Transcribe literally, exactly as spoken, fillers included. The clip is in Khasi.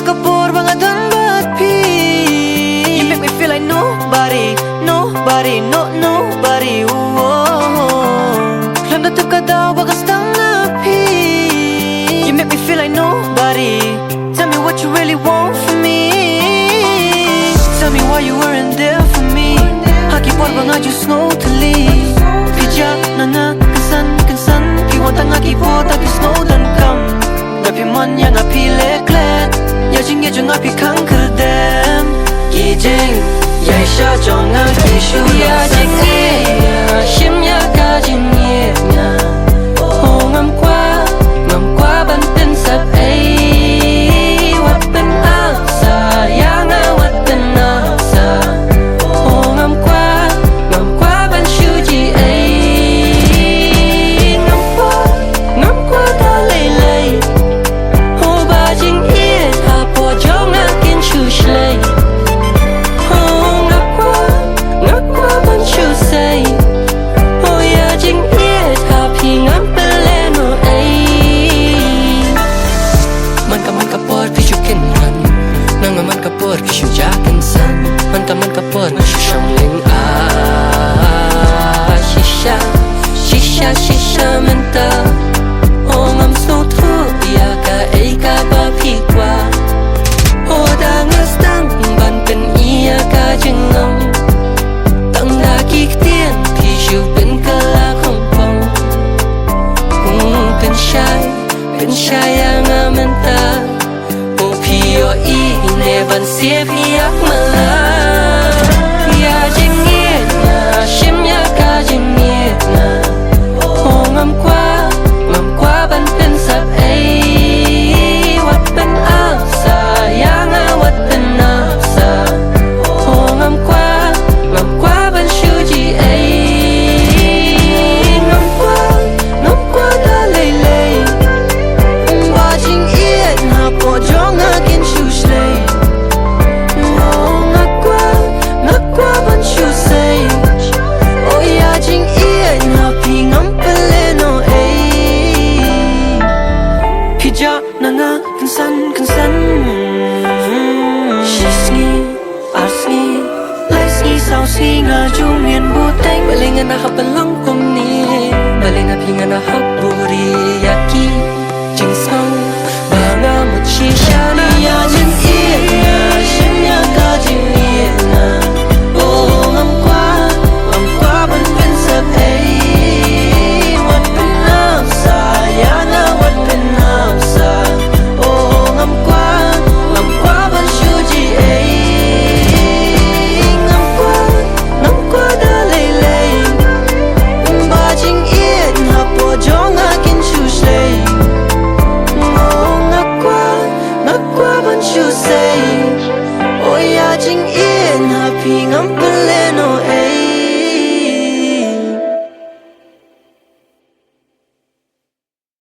Ka por ba nga don bad phi, you make me feel like nobody, nobody, no, nobody. Oh, khlem da tip ka daw ba ka sdang na phi. You make me feel like nobody. Tell me what you really want from me. Tell me why you weren't there for me. Ha ki por ba nga ju sngew tylli, phi jah na nga kynsan kynsan. Phi wan tang ha ki por da phi sngew donkam. Da phi mon ïa nga phi leh klet, ïa jingïeit jong nga phi khang khyrdem. Ki jingïaishah jong nga ki shu ïa jingïeit, shim ïa ka jingïeit nga. Oh, ngam kwah, ngam kwah ban pynsep ei. Wat pynap sa ïa nga, wat pynap sa. Oh, ngam kwah, ngam kwah ban shu ji ei. Ngam kwah, ngam kwah da lei lei. Oh, ba jingïeit hapoh jong nga kin shu shlei. Oh, nga kwah, nga kwah ban shu sei. Oh, ïa jingïeit ha phi ngam pynlehnoh ei. Man ka man ka por phi shu kynran, nga nga man ka por phi shu jah kynsan. Man ka man ka por nga shu shong lyngkha. Ah, shisha, shisha, shisha mynta. Oh, ngam sngewthuh ïa kaei kaba phi kwah. Oh, da nga sdang ban pyni ïa ka jinglong. Tang da ki ktien phi shu pynkylla khongpong. Hmm, pynshai, pynshai ïa nga mynta. Oh, phi ïohi ne ban siew phi ïa nga mala. Ïa jingïeit nga, shim ïa ka jingïeit nga. Oh, ngam kwah, ngam kwah ban pynsep ei. Wat pynap sa ïa nga, wat pynap sa. Oh, ngam kwah, ngam kwah ban shu ji ei. Ngam kwah, ngam kwah da lei lei. Ba jingïeit hapoh jong nga kin shu shlei. Oh, nga kwah, nga kwah ban shu sei. Oh, ïa jingïeit ha phi ngam pynlehnoh ei. Phi jah na nga kynsan kynsan. Shi sngi, ar sngi, lai sngi, saw sngi nga ju ngin bteng. Balei nga na hap ban long kumne? Balei na phi nga na hap buhrieh ïa ki jingsngew ba nga mut shisha? Ïa jingïeit nga, shim ïa ka jingïeit nga. Oh, ngam kwah, ngam kwah ban pynsep ei. Wat pynap sa ïa nga, wat pynap sa. Oh, ngam kwah, ngam kwah ban shu ji ei. Ngam kwah, ngam kwah da lei lei. Ba jingïeit hapoh jong nga kin shu shlei. Oh, nga kwah, nga kwah ban shu sei. Oh, ïa jingïeit ha phi ngam pyn